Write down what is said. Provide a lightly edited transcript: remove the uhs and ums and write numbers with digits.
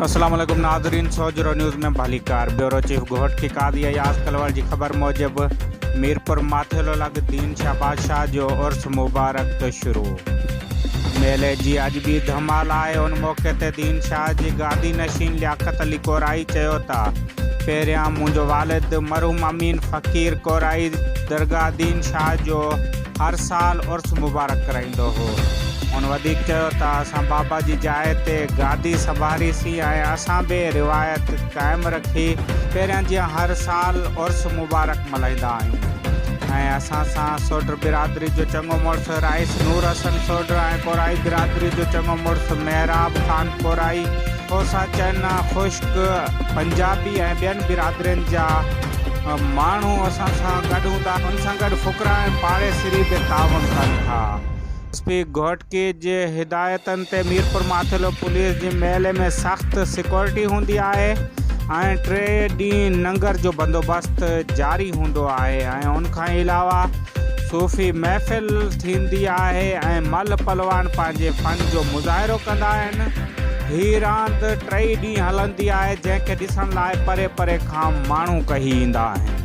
السلام عليڪم ناظرين سوجهرو نيوز ۾ ڀليڪار بيورو چيف گهوٽڪي قاضي اياز ڪلوڙ جي خبر موجب ميرپور ماٿيلو لڳ دين شاهه بادشاهه جو عرس مبارڪ شروع ميلي جي اڄ به ڌمال آهي ان موقعي تي دين شاهه جي گادي نشين لياقت علي ڪورائي چيو ته پهريان منهنجو والد مرحوم امين فقير ڪورائي درگاهه دين شاهه جو هر سال عرس مبارڪ ڪرائيندو هو. هن وڌيڪ چيو ته اسان بابا جي جاء تي گادي سنڀاريسين ۽ اسان به روايت قائم رکي پهريان جيان هر سال عرس مبارڪ ملهائيندا آهيون ۽ اسان سان سوڍر برادري جو چڱو مڙس رئيس نور حسن سوڍر ۽ ڪورائي برادري جو چڱو مڙس محراب خان ڪورائي، کوسا چنا، خشڪ، پنجابي ۽ ٻين برادرين جا ماڻهو اسان سان گڏ هوندا آهن، ان سان گڏ فقراء ۽ پاڙيسري به تعاون ڪن ٿا. ايس پي گهوٽڪي جي هدايتن تي ميرپور ماٿيلو پوليس جي ميلي ۾ سخت سيڪيورٽي هوندي آهي ۽ ٽي ڏينهن ننگر جو بندوبست جاري هوندو آهي ۽ ان کان علاوه صوفي محفل ٿيندي آهي ۽ ملهه پهلوان پنهنجي فن جو مظاهرو ڪندا آهن. هي راند ٽئي ڏينهن هلندي آهي جنهن کي ڏسڻ لاء پري پري کان ماڻهو ڪهي ايندا آهن.